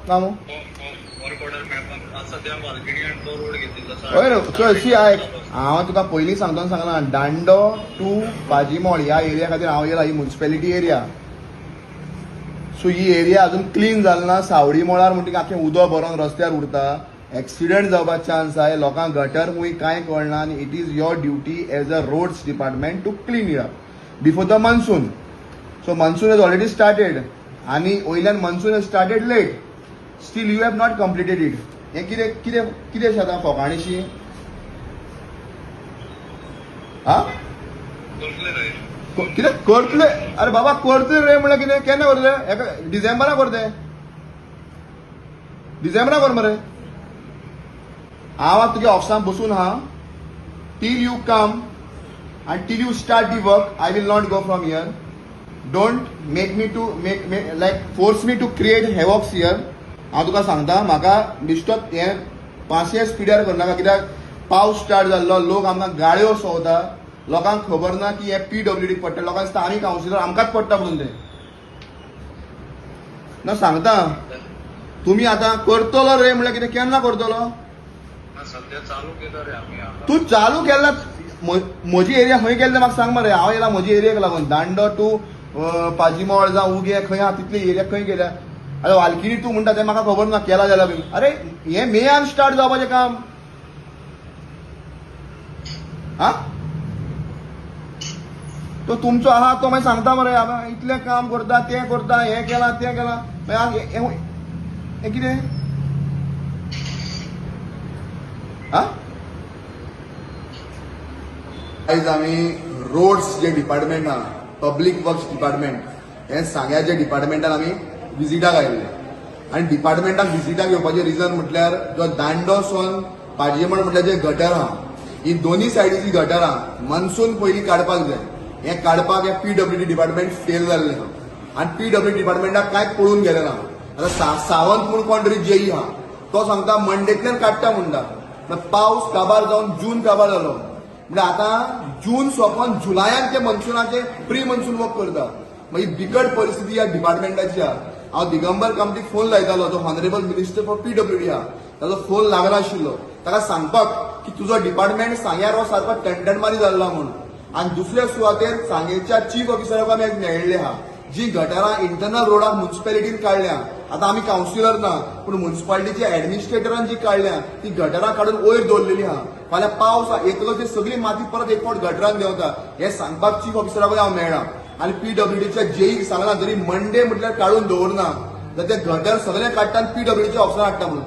ना मू? Work order मेळपाक आतां सद्या वालकिणी आनी तो रोड घेतिल्लो आसा. हय रे, चल सी आयक, हांव तुका पयलीं सांगतना सांगलां, दांडो टू पाजीमोळ ह्या एरिया खातीर हांव येयला. ही मुन्सिपेलिटी एरिया, सो ही एरिया अजून क्लीन जाल ना. सावडी मोळार म्हणटकीर आख्खें उदक भरोन रस्त्यार उरता, एक्सिडंट जावपाक चान्स आहाय. लोकांक गटर खूंय कांय कळना आनी it is your duty as a roads department to clean it up before the monsoon. So monsoon has already started आनी वयल्यान monsoon has started late, still you have not completed it. हें कितें कितें कितें अशें आतां फोकाणीशी हा? करतले रे. कितें करतले? अरे बाबा, करतले रे म्हणल्यार कितें? केन्ना करतले? एका डिसेंबरा करते, डिसेंबरा कर मरे. हांव आतां तुगे ऑफिसान बसून आहा till you come and till you start the work. I will not go from here. Don't make me to make like force me to create havocs here. हांव तुका सांगता, म्हाका बेश्टो हें पासियेंस स्पिडार करनाका, कित्याक पावस स्टार्ट जाल्लो, लोक आमकां गाळयो सोंवता. लोकांक खबर ना की हें पीडब्ल्यूडी पडटा. लोकांक दिसता आमी कावन्सिलर, आमकांच पडटा म्हणून तें ना. सांगता, तुमी आतां करतलो रे म्हणल्यार कितें? केन्ना करतलो? ना, सद्या चालू केला रे आमी आतां. तूं चालू केला, म्हजी एरिया खंय केल्ले म्हाका सांग मरे. हांव येयला म्हजी एरियाक लागून, दांडो टू पाजीमोळ जावं उगें खंय आहा तितली एरिया खंय केल्या? आतां वालकिणी तूं म्हणटा तें म्हाका खबर ना केला जाल्यार बी. अरे, हें मेयान स्टार्ट जावपाचें काम हा. तो तुमचो आहा तो मागीर सांगता मरे, आतां इतलें काम करता, तें करता, हें केलां, तें केलां. मागीर हें कितें हा? आयज आमी रोड्स जे डिपार्टमेंट आहा, पब्लीक वर्क्स डिपार्टमेंट, हे सांग्याच्या डिपार्टमेंटान आमी विजिटाक आयिल्ले. आनी डिपार्टमेंटाक विजिटाक येवपाचें रिजन म्हटल्यार जो दांडो सोन पाजीमण म्हटल्यार जे गटर आहा, ही दोन्ही सायडीची गटर आहा, मनसून पयलीं काडपाक जाय. हें काडपाक हें पीडब्ल्यूडी डिपार्टमेंट फेल जाल्लें आहा आनी पीडब्ल्यू डिपार्टमेंटाक कांय पळोवन गेलें ना. आतां सावंत म्हूण कोण तरी जेई आहा, तो सांगता मंडेंतल्यान काडटा म्हणटा. पावस काबार जावन जून काबार जालो म्हणजे आतां जून सोंपोन जुलयान ते मनसुनाचे प्री मनसून वर्क करता. मागीर बिकट परिस्थिती ह्या डिपार्टमेंटाची आहा. हांव दिगंबर कामतीक फोन लायतालो, जो honourable minister for PWD आहा. ताजो फोन लागनाशिल्लो. ताका सांगपाक की तुजो डिपार्टमेंट सांग्यार हो सारको टणटणमारी जाल्लो म्हणून. आनी दुसऱ्या सुवातेर सांगेच्या चीफ ऑफिसराक आमी मेळिल्ले आहा. जी गटारां इंटरनल रोडाक म्युन्सिपेलिटीन काडल्या, आतां आमी कावन्सिलर ना, पूण म्युन्सिपालिटीच्या एडमिनिस्ट्रेटरान जी काडल्या ती गटारां काडून वयर दवरलेली आहा. फाल्यां पावस येतलो, ती सगळी माती परत एक फावट गटरान देंवता. हें सांगपाक चीफ ऑफिसराकूय हांव मेळ्ळा आनी पीडब्ल्यूडीच्या जेईक सांगलां, जरी मंडे म्हटल्यार काडून दवरना जाल्यार ते गटर सगळे काडटा आनी पीडब्ल्यूडीच्या ऑफिसराक हाडटा म्हणून.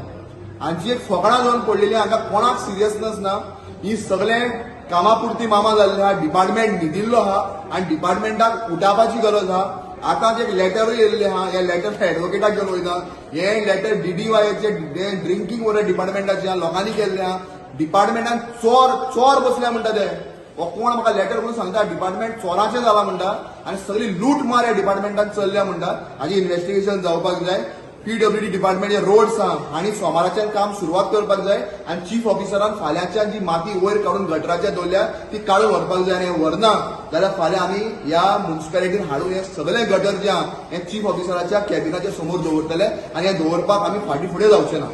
हांची एक फकाणां जावन पडलेली. हांकां कोणाक सिरियसनेस ना. ही सगळे कामापुरती मामा जाल्ले आहा. डिपार्टमेंट न्हिदिल्लो आहा आनी डिपार्टमेंटाक उठावपाची गरज आहा. आतां एक लेटरूय येयल्लें आहा. हे लेटर एडवोकेटाक घेवन वयता. हे लेटर डीडीवायचे ड्रिंकींग वॉटर डिपार्टमेंटाचे आहा, लोकांनी केल्लें आहा. डिपार्टमेंटान चोर चोर बसल्या म्हणटा ते. हो कोण म्हाका लेटर करून सांगता, डिपार्टमेंट चोराचें जालां म्हणटा आनी सगळी लूट मार ह्या डिपार्टमेंटान चल्ल्या म्हणटा. हाजी इन्व्हेस्टिगेशन जावपाक जाय. पीडब्ल्यूडी डिपार्टमेंट जे रोड्स आहा आनी सोमाराच्यान काम सुरवात करपाक जाय आनी चीफ ऑफिसरान फाल्यांच्यान जी माती वयर काडून गटराच्या दवरल्या ती काडून व्हरपाक जाय. आनी हें व्हरना जाल्यार फाल्यां आमी ह्या म्युन्सिपेलिटीन हाडून हे सगळे गटर जे आहा हे चीफ ऑफिसराच्या कॅबिनाच्या समोर दवरतले आनी हे दवरपाक आमी फाटीं फुडें जावचे ना.